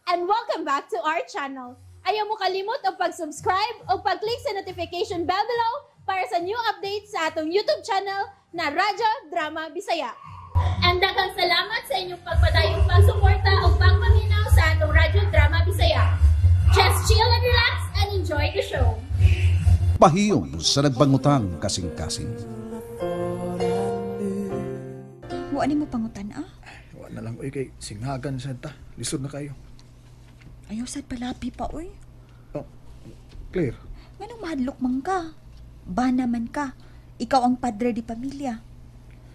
And welcome back to our channel. Ayaw mo kalimot og pag-subscribe o pag-click sa notification bell below para sa new updates sa atong YouTube channel na Radyo Drama Bisaya. And daghang salamat sa inyong pagpadayong pagsuporta o pagpaminaw sa atong Radyo Drama Bisaya. Just chill and relax and enjoy the show. Pahiyom sa nagbangutang kasing-kasing. Wa ni mo pangutan ah. Wa na lang oy kay singhagan sad ta. Lisod na kayo. Ayaw sad palapi pa oy. Oh, Claire. Nganong mahadlok man ka? Bana man ka. Ikaw ang padre di pamilya.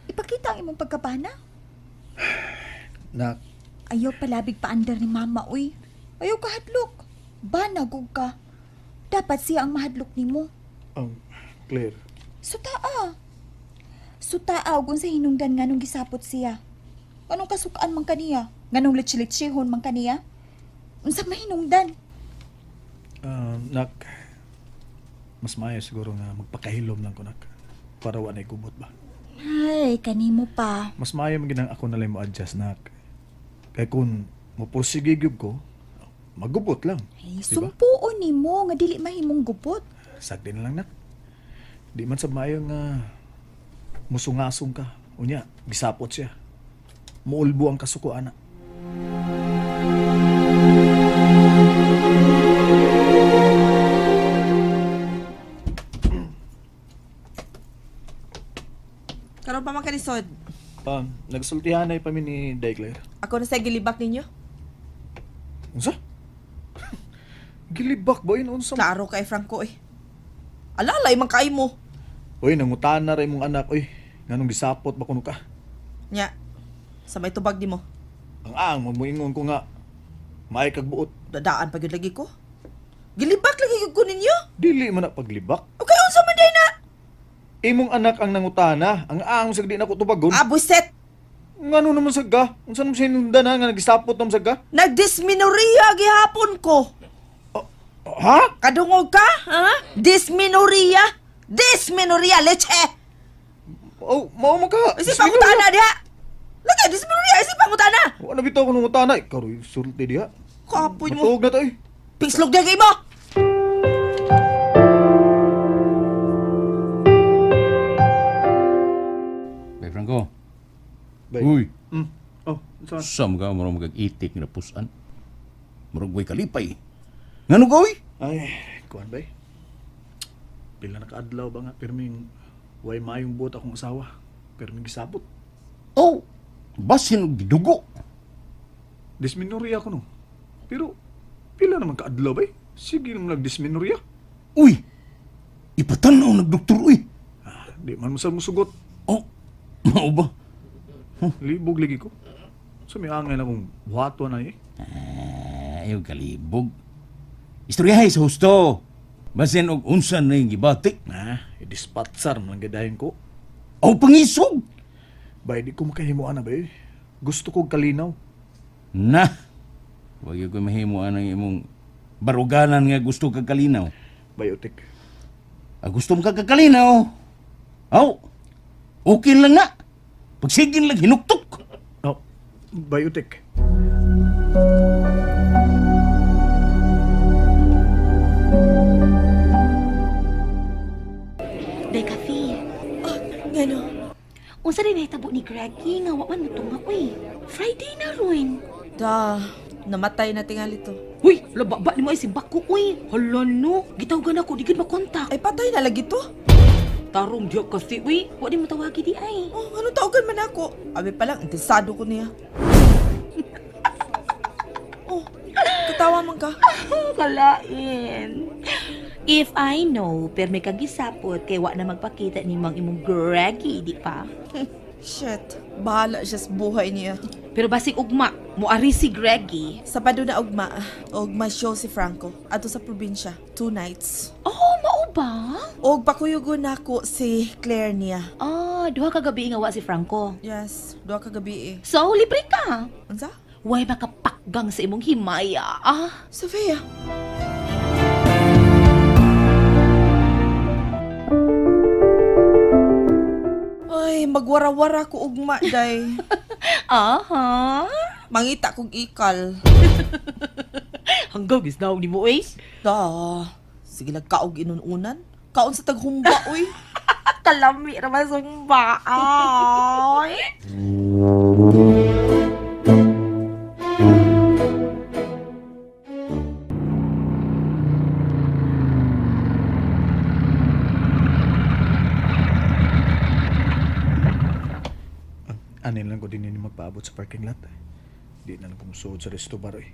Ipakita ang imong pagkabana. Nak. Ayaw palabig paandar ni mama oy. Ayaw kahadlok. Bana gug ka. Dapat siya ang mahadlok nimo. Claire. Sutaa. Sutaa og unsa hinungdan nganong gisapot siya. Anong kasukaan man kaniya? Nganong litsi-litsihon man kaniya? Unsa mahinungdan? Nak, mas maayo siguro nga magpakahilom lang ko, nak. Para wa na'y gubot ba? Ay, kanimo pa. Mas maayo man ginang ako na lang mo adjust, nak. Kay kung mopursige gyud ko, magubot lang. Ay, diba? Sumpuon nimo nga dili mahimong gubot. Sagdi na lang, nak. Di man sa maayo nga musungasong ka. Unya, gisapot siya. Muulbo ang kasuko, ana. Karon pa man kalisod. Nagsultihan na pa mi ni Day Claire. Ako na sa gilibak ninyo. Unsa? Gilibak ba yun? Unsa? Klaro kay Franco eh. Alalay man kay mo. Uy, nangutan na rin mong anak. Uy, nganong gisapot ba kuno ka? Nya, sa may tubag di mo. Ang ang, magmuingon ko nga. Maay kag buot. Dadaan pa gyud lagi ko. Gilibak lagi gyud ko ninyo. Dili man na paglibak. Okay, unsa man day na? Imong anak ang nangutana. Ang ang sagdi na ko tubagon. Ah, buset. Ngano naman sagga? Unsa naman sinundan na nga nagisapot naman sagga? Nagdisminoria gihapon ko. Ha? Kadungog ka? Ha? Dysmenorrhea? Dysmenorrhea, leche! Oh, mao man ka. Isip pangutana diha. Lagi, dysmenorrhea, isip pangutana. Wala bitaw ko nangutana. Ikaw, sulti diha. Kapoy mo. Matuog na to eh. Pislog diha kay mo! Bay Franco. Bay. Uy. Oh, saan? Sa mga murag mag-itik na pusan. Murag way kalipay. Ngano ka, uy? Ay, kuan bay. Pila nakaadlaw ba nga pirming way maayong buot akong asawa. Pirming gisapot. Oh, basin og gidugo. Dysmenorrhea ko no. Pero pila naman kaadlaw bay. Sige naman nagdysmenorrhea. Uy, ipatanaw nagdoktor, uy. Ah, di man mo sa musugot. Oh, mao ba? Huh? Libog lagi ko. So may angay na kong buhato na eh. Ayaw kalibog. Istoryahay sa husto. Basin og unsa na yung gibati. Na, idispatsar man lang gadayon ko. Aw, pangisog! Bay, di ko makahimuan na bay. Gusto kong kalinaw. Na, wag ko mahimuan ang imong baruganan nga gusto kag kalinaw. Biotic. Ah, gusto mo kag kalinaw? Aw, okay lang na. Pagsigin lang hinuktok. Oh, biotic. Day Kafi. Oh, ngano? Unsa rin nahitabo ni Greggy nga wa man mutunga uy. Friday na ruin. Da, namatay na tingali to. Uy, laba ba nimo ay si Bako uy. Hala no, gitawgan ako di gid makontak. Ay patay na lagi to. Tarong diya kasi uy, wa di mo tawagi di ay. Oh, anong tawagan man ako? Abi pa lang interesado ko niya. Oh, katawa man ka. Kalain. If I know, pero may kagisapot kay wa na magpakita ni mang imong Greggy, di pa? Shit, bahala siya sa buhay niya. Pero basig ugma, moari si Greggy. Sabado na ugma, ugma show si Franco. Ato sa probinsya, 2 nights. Oh, mao ba? Og pakuyugon nako si Claire niya. Ah, duha ka gabi nga wa si Franco. Yes, duha ka gabi eh. So, libre ka. Unsa? Way makapakgang sa imong himaya. Ah, Sofia. Ay, magwara-wara ko ugma, day. Aha. Mangita kog ikal. Hanggaw gisnaog ni mo, eh. Da, sige lang kaog inununan. Kaon sa taghumba, uy. Kalami raman sa humba. Ay. Anin lang ko din ini magpaabot sa parking lot. Di na lang kumusuod sa resto bar eh.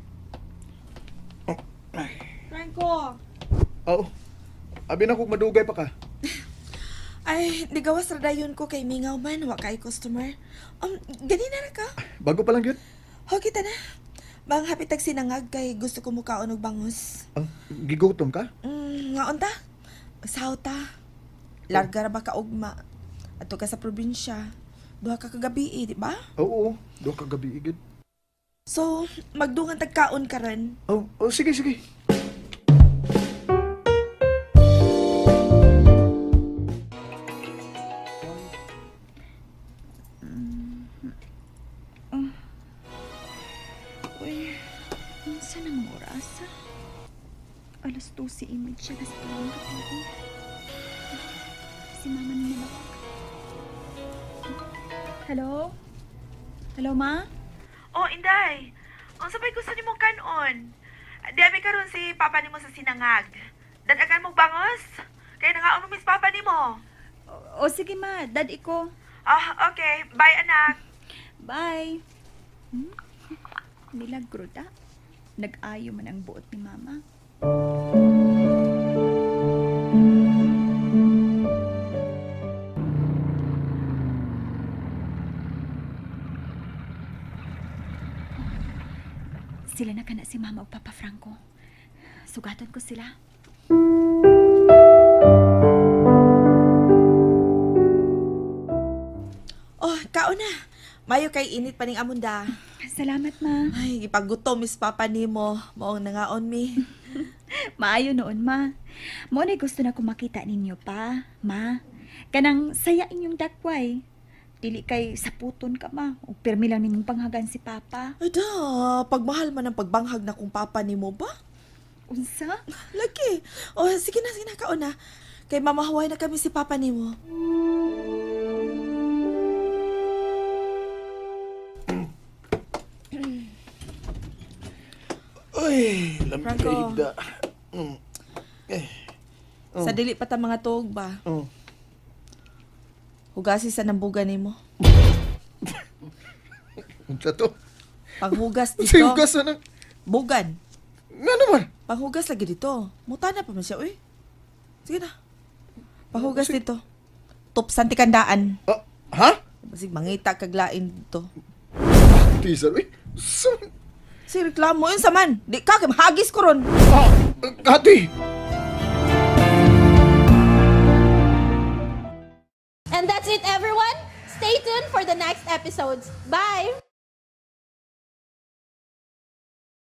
Oh, ay. Franco! Oo. Abi na kung madugay pa ka. Ay, nigawas ra dayon ko kay mingaw man, wa kay customer. Ganina ra ka. Bago pa lang yun. Ho, kita na. Bang hapit tag sinangag kay gusto ko mukaon og bangus. Gigutom ka? Ngaon ta. Saw ta. Larga ra ba ka ugma? Adto ka sa probinsya. Duha ka kagabi, eh, di ba? Oo, duha ka gabi gid. So, magdungan tag kaon karon. Oh, sige, sige. Uy, unsa namang oras? 12:30 na sa tulong gabi. Si mama ni nalawag. Hello? Hello, ma? Oh, Inday. Unsa bay gusto nimo kanon? Di ami karon si papa nimo sa sinangag. Dadagan mo bangos? Kay nangaon mo mis papa nimo. O sige, ma. Dad iko. Ah, okay. Bye, anak. Bye. Milagro ta. Nag-ayo man ang buot ni mama. Sila na kana si Mama ug Papa Franco. Sugatan ko sila. Oh, kaon na. Mayo kay init pa ning amunda. Salamat, ma. Ay, gipagutom mis papa nimo. Maong nangaon mi. Maayo noon, ma. Mo na gusto na ko makita ninyo pa, ma. Kanang saya inyong dakway. Dili kay saputon ka, ma. O pirmi lang nimong panghagan si papa. Ay da, pagmahal man ang pagbanghag na kung papa nimo ba? Unsa? Lagi. O, sige na, kaon na. Kay mamahuway na kami si papa nimo. Uy, lamig Franco. kay higda. Sa dili pa ta mga tuog ba? Oh. Hugasi sa nambugan nimo. Unsa to? Panghugas dito. Unsa hugas na? Bugan. Nga naman. Panghugas lagi dito. Muta na pa man siya, uy. Sige na. Panghugas dito. Tupsan ti kandaan. Ha? Basig mangita kaglain dito. Tisa, uy. Si reklamo yun sa man. Di ka, kay mahagis ko ron. Kati! And that's it, everyone. Stay tuned for the next episodes. Bye!